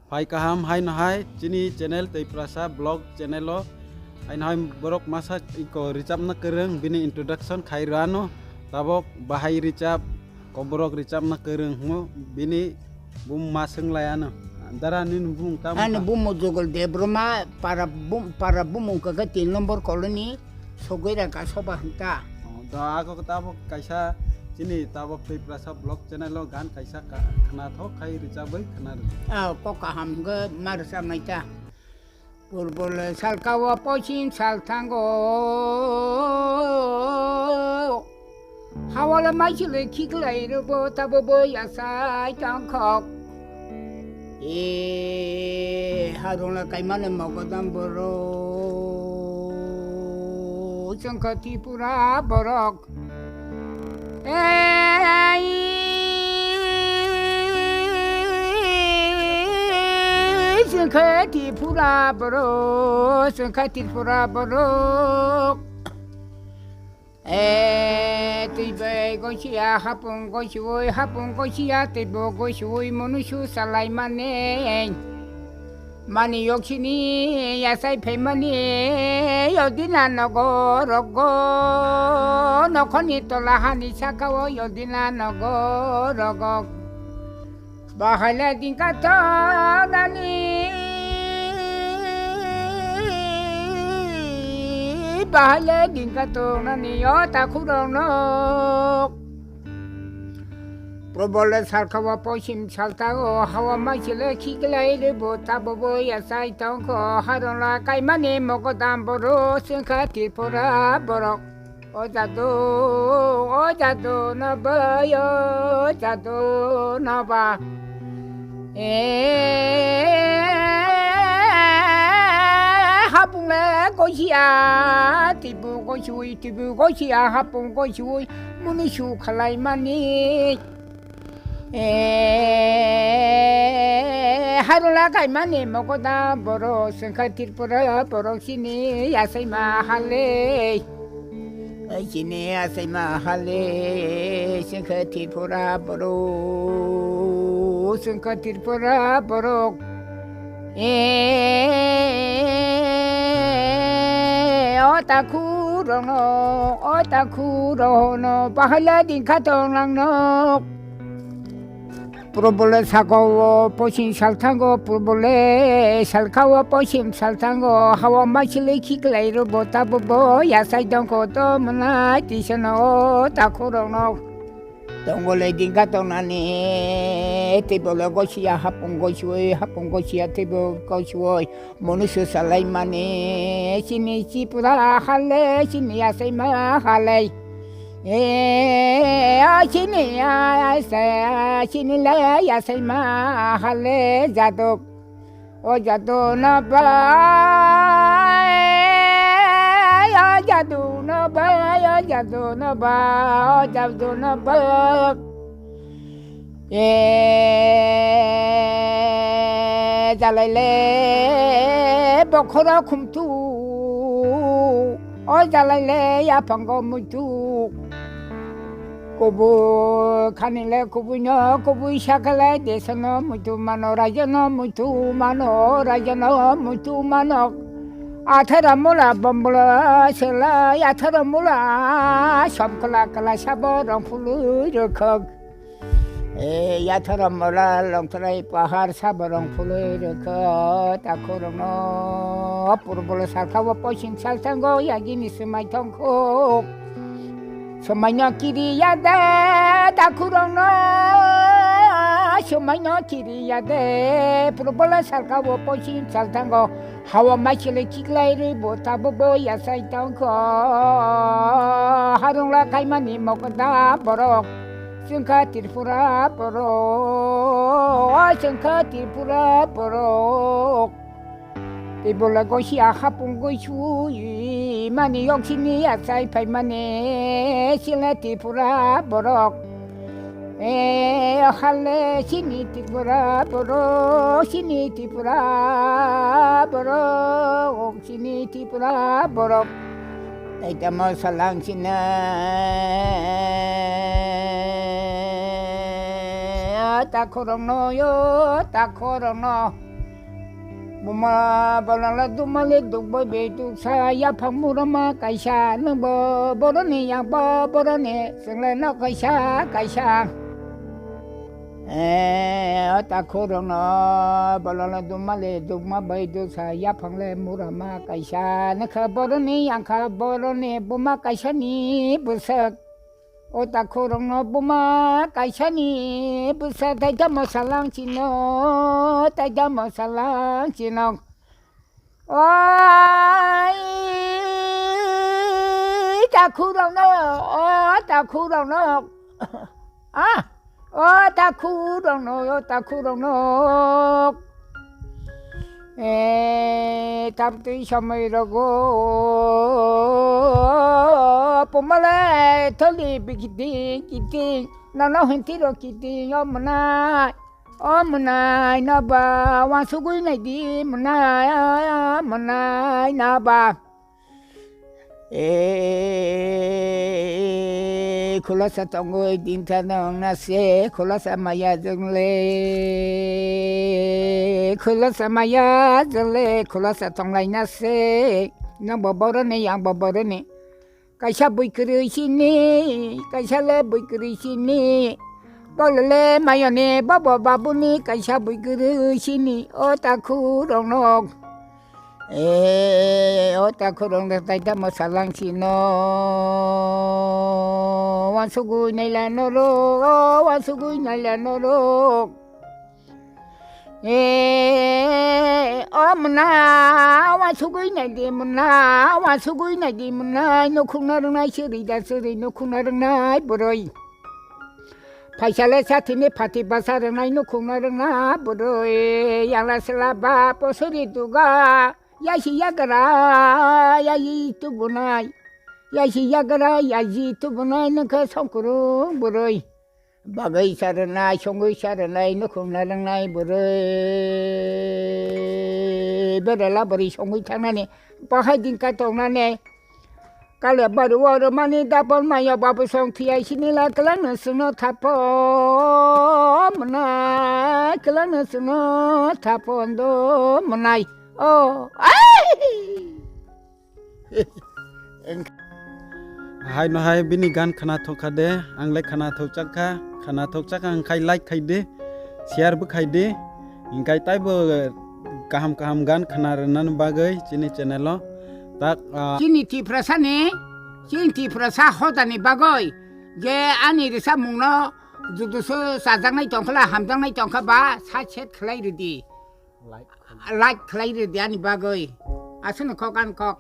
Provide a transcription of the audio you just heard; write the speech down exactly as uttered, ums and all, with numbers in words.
Phai kaham haino hai chini channel Twiprasa Vlog channel o. Haino hai borok masa iko richapna kwrwng, bini introduction khai rwano. Tabok bahai richap, koborok richapna kwrwng hwngo, bini bumung ma swng lai ano. Dara nini bumung tamo Ani kha? Bumung Jogol Debbarma, para bum-, para bumung kaka tin number colony, Sogoira Gasoba hwnta. Oh, da ako tabok kaisa chini tabok Twiprasa Vlog channel o gan kaisa ka-, khnathok khai richabwi khna rw. Ah, kok kaham hwnkhe ma rwchapnai ta. Purbo le salka o pochim sal thango. Hawa le maisile khiklai rwbo tabo bo yasai tongkhok. E harung le kaimane mogodam borok. Chwngkha Tripura borok. Ei, chwngkha Tripura borok, chwngkha Tripura borok. E, twi bai gosia, hapung gosioi, hapung gosia, twi bo gosioi, munusu salai mane. Mani yoksini yasai phaimani yodina nogo rogo, nokhoni tola hani sakao yodina nogo rogo. Bahaile dingka tongnani, bahaile dingka tongnani o takhurok nok. Probole salkha o pochim salta o hawa maisile khiklai rebo tabo bo yasai tongkho harona kaimani mogodam boro chwngkha Tripura borok. O jadu, o jadu no bai, o jadu no ba. E, hapung le gosia, tibu gosiui, tibu gosia, hapung gosiui, muni su khalai mani. E, harula kaimani mogoda boro sengkha Tripura boro sini yasaima hale. Sini yasaima hale sengkha Tripura boro sengkha Tripura boro. E, o takhurokno, o takhurokno, bahaila dingkha tong nangno. Probole saka o pochim salthango, probole salka o pochim salthango, hawa maisili khiklai rwbo tabo bo yasai dongkho to mwnai tisano o takhurokno. Tongole dingka tongnani, tei bole gosia hapung gosioi, hapung gosia tei bo gosioi, monusu salai mani, chini Tripura hale, chini yasaima hale. E, a chini yasa, chini le yasaima hale jaduk. O jadu no ba, o jadu no ba, o jadu no ba, o jadu no ba. E, jalai le bokhoro khumtu, o jalai le yaphango muitu. Kubui khanile kubui no, kubui sakale desono muitu mano, rajono muitu mano, rajono muitu mano. Athara mula bombolo sela, athara mula somkala kala sabo rongphului rwkhok. E, athara mula longtrai pahar sabo rongphului rwkhok. Takhurokno purbolo salka o pochim salthango yagini swmai thongkhok. Swmaino kiriya de, takhurokno swmaino kiriya de, purbole salka o pochim salthango, hawa maisile khiklai rwbo tabo bo yasai tongkho, harungla kaimani mokoda borok, chwngkha Tripura borok, chwngkha Tripura borok. Tei bola gosia hapung goi sui mani, yoksini achai phai mani, sila Tripura borok. E, hale sini Tripura borok, sini Tripura borok, sini Tripura borok. Tei tamo salang sina, takhorokno yo, takhorokno. Buma bolala dumali dukbo be duksa yaphang murama kaisa nungbo boroni yangbo boroni senglaino kaisa kaisa. Eh, o takhurokno bolala dumali dukma bai duksa yaphangle murama kaisa nukha boroni yangkha boroni buma kaisani bwswk. O takhurokno buma kaisani bwsa taitamo salang chino, taitamo salang chino. Oi, takhurokno, o takhurokno. Ah, o takhurokno, o takhurokno. Eh, tamtwi somoi rogo pumale tholi bikiting kiting nono hinti ro kiting o mwnai o mwnai no ba wansugui nai di mwnai mwnai no ba. Eh, khulasa tongwi dingtha nong na se, khulasa maya jwng le, khulasa maya jwng le, khulasa tonglai na se. Nang bo boroni, yang bo boroni. Kaisa bui kwrwi sini, kaisa le bui kwrwi sini. Bolole mayone bobo babuni kaisa bui kwrwi sini o takhurokno. Eh, o takhurokno taitamo salang sino. Wansugui naila norok, o wansugui naila norok. Eh, o mwnai, wansugui naidi mwnai, wansugui naidi mwnai, nukhungna rwngnai siri da siri nukhungna rwngnai bwrwi. Phaisale sathini phati basa rwnai nukhungna rwngna bwrwi yangla sela ba posori duga yasi yagra yayi tubunai yasi yagra yayi tubunai nokhe songkurung bwrwi bagwi sa rwnai songwi sa rwnai nukhungna rwngnai bwrwi berela bwrwi songwi thangnani bahai dingka tongnani. Kale bari oro mani dapon maya babu song thiyai sinila kelangno sungno thapo mwnai kelangno sungno thapo ando mwnai o ai. Hai no hai bini gan khana thok kha de, ang le khana thok chak kha, khana thok chak kha, ang khai like khai de, share bo khai de, hingkai taibo kaham kaham gan khana rwnani bagwi chini channel o tak, ah, chini Tiprasa ni, chini Tiprasa hoda ni bagwi je ani rwchapmung no juduso chajaknai tongkha la hamjaknai tongkha ba sa set khlai rwdi. Like khai. Like khlai rwdi ani bagwi. Aswkno kok ani kok.